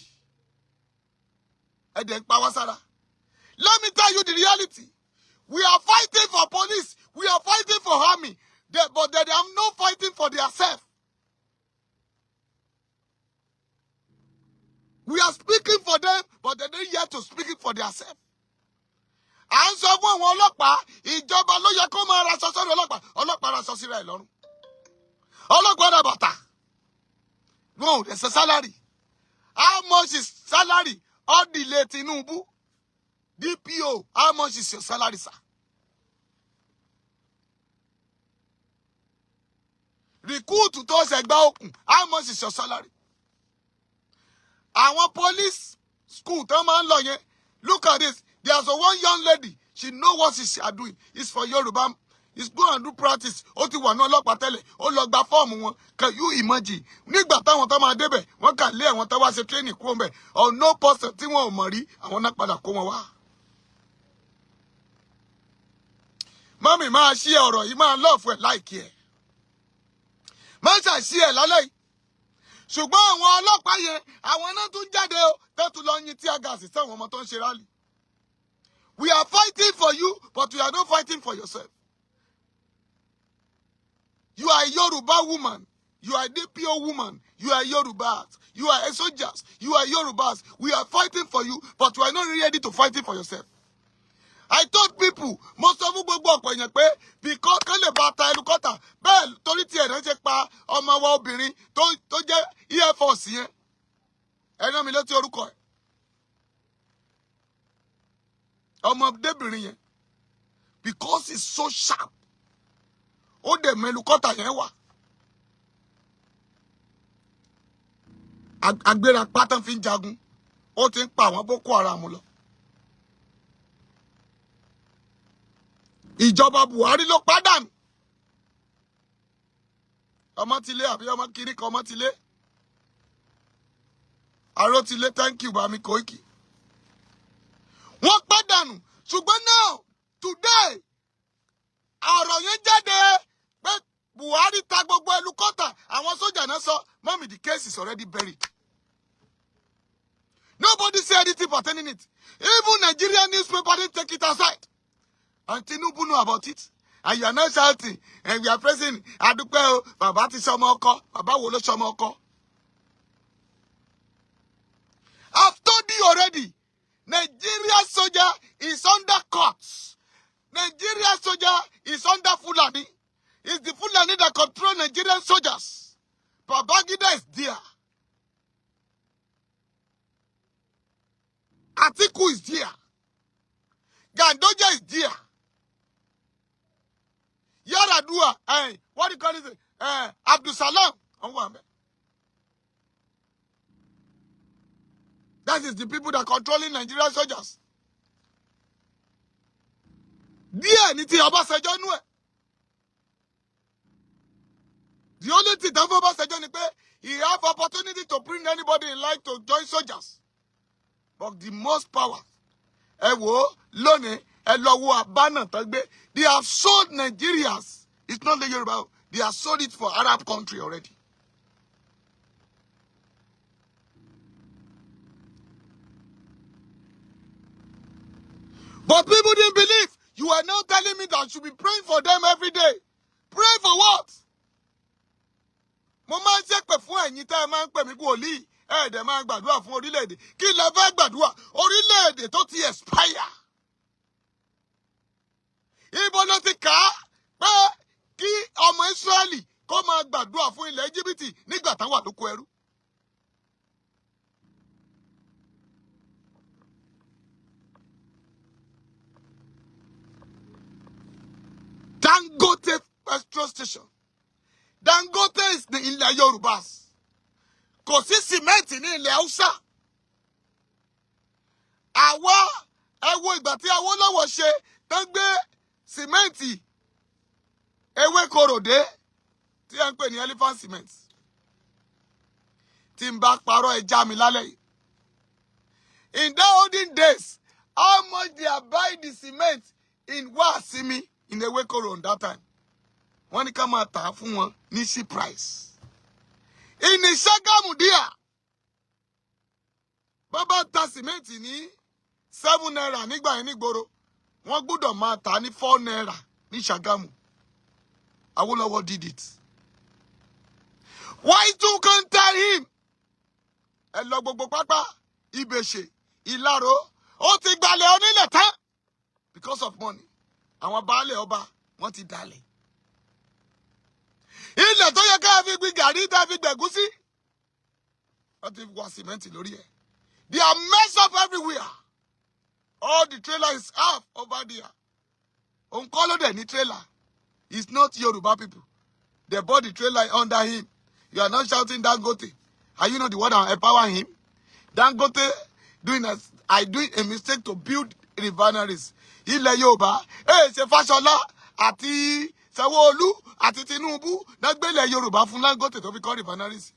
S1: Ẹ dẹ̀ ń pa wá sára. Let me tell you the reality. We are fighting for police. We are fighting for army. But they are not fighting for themselves. We are speaking for them, but they don't yet to speak it for themselves. À ń sọ fún àwọn ọlọ́pàá, ìjọba ló yẹ kó máa raṣọ sọ́dọ̀ ọlọ́pàá. Ọlọ́pàá raṣọ síra ẹ̀ lọ́rùn. Ọlọ́pàá ra bàtà. Wọn ò dẹ̀ ṣe salary. How much is salary? All delay Tinubu. DPO, how much is your salary, sir? Recruit tó ṣe gba okùn, how much is your salary? Àwọn police school tó máa ń lọ yẹn, look at this. There's a one young lady, she know what she are doing. It's for Yoruba. It's go and do practice. Ó ti wà ní ọlọ́pàá tẹ́lẹ̀, ó lọ gba fọ́ọ̀mù wọn. Can you imagine? Nígbà táwọn tó máa débẹ̀, wọ́n kà lé àwọn tó wá ṣe training kúrò ńbẹ̀. Or no person tí wọn ò mọ̀ rí, àwọn náà padà kó wọn wá. Mọ́mì máa ṣí ọ̀rọ̀ yìí, máa lọ́ọ̀fù ẹ̀ láìkí ẹ̀. Má ṣàṣì ẹ̀ lálẹ́ yìí. Ṣùgbọ́n àwọn ọlọ́pàá yẹn, àwọn náà tún jáde o, tó tún lọ yin tear gas sáwọn ọmọ tó ń ṣe rally. We are fighting for you, but you are not fighting for yourself. You are a Yoruba woman. You are a DPO woman. You are Yorubas. You are a soldiers. You are Yorubas. We are fighting for you, but you are not ready to fight it for yourself. I told people, mo sọ fún gbogbo ọ̀pọ̀ èèyàn pé because kán lè bá ta ẹlukọ́tà bẹ́ẹ̀ torí tí ẹ̀rọ ṣe pa ọmọ wa obìnrin tó jẹ́ Air Force yẹn. Ẹ rán mi létí orúkọ ẹ̀. Ọmọdébìnrin yẹn, because it's so sharp, ó dẹ̀ mọ ẹlukọ́tà yẹn wà. Agbéra pátán fi ń jagun, ó ti ń pa àwọn Boko Haram lọ. Ìjọba Buhari ló pàdánù. Ọmọ ti lé àbí ọmọ kiri kan ọmọ ti lé. Aró ti lé, thank you Bami Koiki. Wọ́n pàdánù, ṣùgbọ́n now today ọ̀rọ̀ yẹn jáde pé Buhari ta gbogbo ẹlukọ́tà, àwọn sójà náà sọ, mọ́mì, the case is already buried. Nobody say anything pertaining it. Even Nigerian newspaper didn't take it aside. And Tinubu know about it. And you are not shouting. And we are pressing. Adúpẹ́ o, bàbá ti ṣọmọ ọkọ. Bàbá wo ló ṣọmọ ọkọ? I've told you already. Nigeria soldier is under court. Nigeria soldier is under Fulani. It's the Fulani that control Nigerian soldiers. Babangida is there. Atiku is there. Ganduje is there. Yaradua, what do you call it? Abdulsalam. That is the people that controlling Nigerian soldiers. Díẹ̀ ní ti Ọbásanjọ́ nú ẹ̀. The only thing tó fún Ọbásanjọ́ ni pé he have opportunity to bring anybody he like to join soldiers. But the most power, ẹ wò ó lónìí, ẹ lọ wo àbánà tán gbé. They have sold Nigerians. It's not the Yoruba. They have sold it for Arab country already. But people didn't believe. You are now telling me that I should be praying for them every day. Pray for what? Mo máa ń ṣépè fún ẹ̀yin tẹ́ ẹ máa ń pè mí wòlíì, ẹ dẹ̀ máa ń gbàdúrà fún orílẹ̀-èdè. Kí lẹ fẹ́ gbàdúrà? Orílẹ̀-èdè tó ti expire. Ibo ló ti kà á pé kí ọmọ Ísírẹ́lì kó máa gbàdúrà fún ilẹ̀ Íjíbítì nígbà táwọn wà lóko ẹrú? Dangote petrol station. Dangote is the ilẹ̀ Yorùbá. Kò sí sìmẹ́ǹtì ní ilẹ̀ Haúsá. Àwa, ẹ wo ìgbà tí Awólọ́wọ̀ ṣe tán, gbé sìmẹ́ǹtì Ewékorò dé tí ẹ ń pè ní elephant cement. Tí n bá parọ́, ẹ já mi lálẹ́ yìí. In the olden days, how much they are buy the cement in Wasimi in Ewékorò on that time? Wọ́n ní ká máa tà á fún wọn ní cheap price. In Ṣàgámù díà, bàbá ta sìmẹ́ǹtì ní ₦7 nígbà yẹn nígboro, wọ́n gbọ́dọ̀ máa tà á ní ₦4 ní Ṣàgámù. Awólọ́wọ̀ did it. Why you can't tell him? Ẹ lọ gbogbo pápá, Ìbèṣe, Ìlaró, ó ti gbalẹ̀ onílẹ̀ tán because of money. Àwọn baálé ọba, wọ́n ti dalẹ̀. Ilẹ̀ tó yẹ ká fi gbin gàrí, tá fi gbẹ̀gúsí, wọ́n ti wá sìmẹ́ǹtì lórí ẹ̀. They are mess up everywhere. All the trailer is half over there. Òun kọ́ ló dẹ̀ ní trailer. It's not Yoruba people. They bought the trailer under him. You are not shouting Dangote. Are you not the one that empower him? Dangote doing a, I doing a mistake to build refineries. Ilẹ̀ Yorùbá, ẹ ṣe Fáṣọlá àti Sanwó-Olú àti Tinubu náà gbé ilẹ̀ Yorùbá fún Dangote tó fi kọ́ refineries.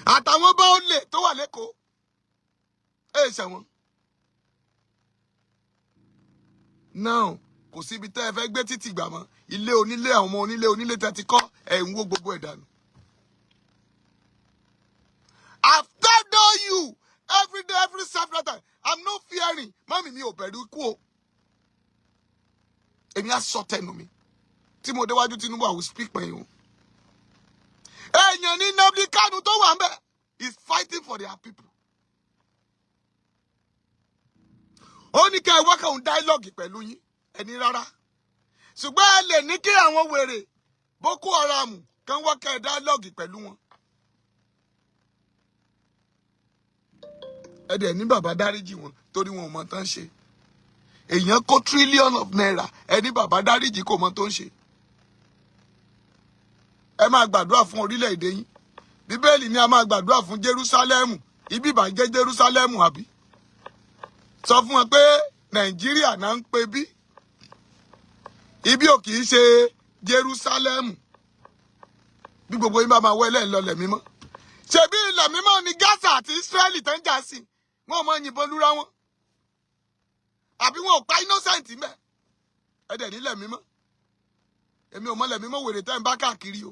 S1: Àtàwọn bá ó lè tó wà lẹ́kọ̀ọ́. Ẹ ṣe wọn. Now, kò síbi tẹ́ ẹ fẹ́ gbé títì gbà mọ́. Ilé onílé, àwọn ọmọ onílé onílé tẹ́ ti kọ́, ẹ̀ ń wó gbogbo ẹ̀ dànù. I've told you every day, every several time. I'm not fearing. Mummy, mi ò bẹ̀rù ikú o. Èmi á sọ tẹnu mi. Tí mo déwájú Tinubu, I will speak my own. Èèyàn ní Nnamdi Kanu tó wà ń bẹ̀ is fighting for their people. Ó ní kẹ́ ẹ wá kàn dialogue pẹ̀lú yín. Ẹni rárá. Ṣùgbọ́n ẹ lè ní kí àwọn wèrè Boko Haram kan wá kẹ́ ẹ dialogue pẹ̀lú wọn. Ẹ dẹ̀ ní bàbá dáríjì wọn torí wọn ò mọ tán ṣe. Èèyàn kó trillion of naira, ẹ ní bàbá dáríjì, kò mọ tó ń ṣe. Ẹ máa gbàdúrà fún orílẹ̀-èdè yín. Bíbélì ní a máa gbàdúrà fún Jerúsálẹ́mù. Ibi ìbàjẹ́ Jerúsálẹ́mù, àbí? Sọ fún wọn pé Nàìjíríà náà ń pe bí. Ibi ò kì í ṣe Jerúsálẹ́mù. Bí gbogbo yín bá máa wọ ẹlẹ́yìn lọlẹ̀ mímọ́. Ṣebí ilẹ̀ mímọ́ ni Gaza àti Israeli tó ń jà sí. Wọ́n mọ yìnbọn lúra wọn. Àbí wọn ò pa innocent mẹ́? Ẹ dẹ̀ nílẹ̀ mímọ́. Èmi ò mọ̀lẹ̀ mímọ́ wèrè tẹ́ ń bá káàkiri o.